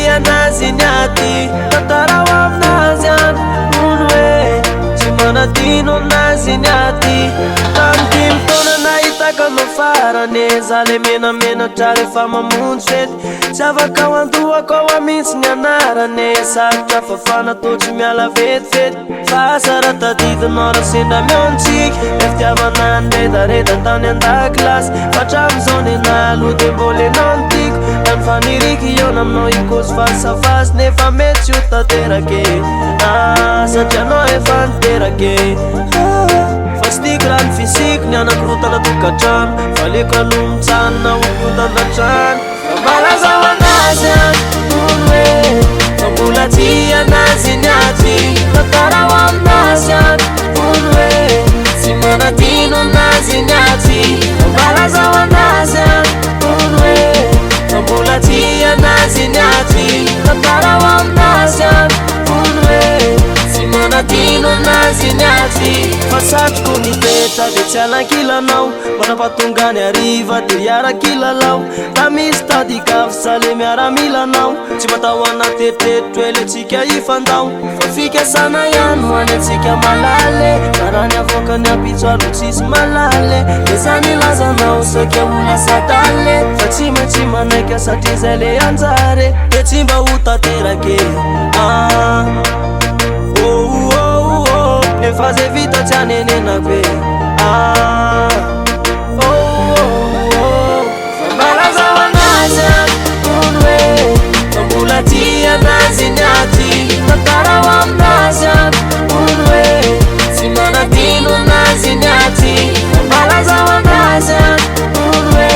tia anazy ny aty. Tantarao aminazy any hono hoe tsy manadino anazy ny aty. Tamin'ny dimy taona nahitako anao farany e, za le menamenatra rehefa mamonjy fety. Tsy afaka ao an-dohako ao mihitsy ny anarany e, sarotra fafana toa tsy miala vetivety. Fa asa raha tadidinao raha sendra mihaontsika. Ilay fitiavana niredareda tany an-dakilasy. Fa hatramin'izao nenaha aloha dia mbola ianao no tiako. Na ny faniriako hihaona aminao hikôzy fasafasy nefa mety tsy ho tanteraka e. Ah, satria anao efa niteraka e. Ah, fa tsy tiako raha ny fisiako ny hanakorontana tokantrano. Fa aleoko aloha mijanona ho korontana hatrany. Fa mba lazao anazy any hono hoe fa mbola tia anazy ny aty. Tantarao aminazy any hono hoe tsy manadino anazy ny aty. Fa mba lazao anazy any hono hoe fa mbola tia anazy ny aty. Tantarao aminazy any hono hoe tsy manadino anazy ny aty. Fa satriko ny toetra dia tsy alankilanao. Mandrapatonga ny hariva dia hiara-kilalao. Raha misy tady gafsa le miaramilanao. Tsy mba tao anaty eritreritro hoe le tsika hifandao. Fa fikasana ihany ho any antsika malala e. Fa raha ny avoaka ny ampitso aloha tsisy malala e. De za nilazanao saika ho lasa adala e. Fa tsy maintsy manaika satria zay le anjara e. De tsy mba ho tanteraka e. Ah. Oh, oh, oh, Efa zay vita tsy anenenako e. Ah. Oh, oh, oh. Fa mba lazao anazy any hono hoe fa mbola tia anazy ny aty. Tantarao aminazy any hono hoe tsy manadino anazy ny aty. Fa mba lazao anazy any hono hoe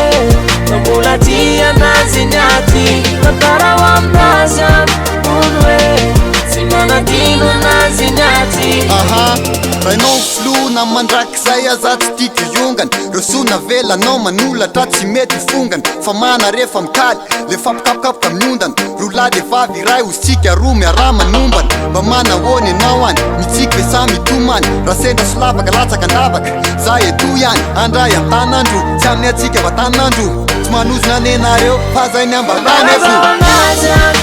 fa mbola tia anazy ny aty. Tantarao aminazy any hono hoe tsy manadino anazy ny aty. Aha, rainao filoha na mandrakizay aza tsy tiako hiongana. Reo soa navelanao manolatra tsy mety ho fongana. Fa mana rehefa mikaly, le fampikapokapoka miondana. Roa lahy de vavy iray hosintsika roa miaraha manombana. Mba manahoana ianao any, mitsiky ve sa mitomany? Raha sendra solafaka latsaka an-davaka, za eto ihany. Andray an-tanandro, tsy amin'ny hatsiaka fa tanandro. Tsy manozona nenareo, fa zay ny ambatany Lazao eto. anazy any.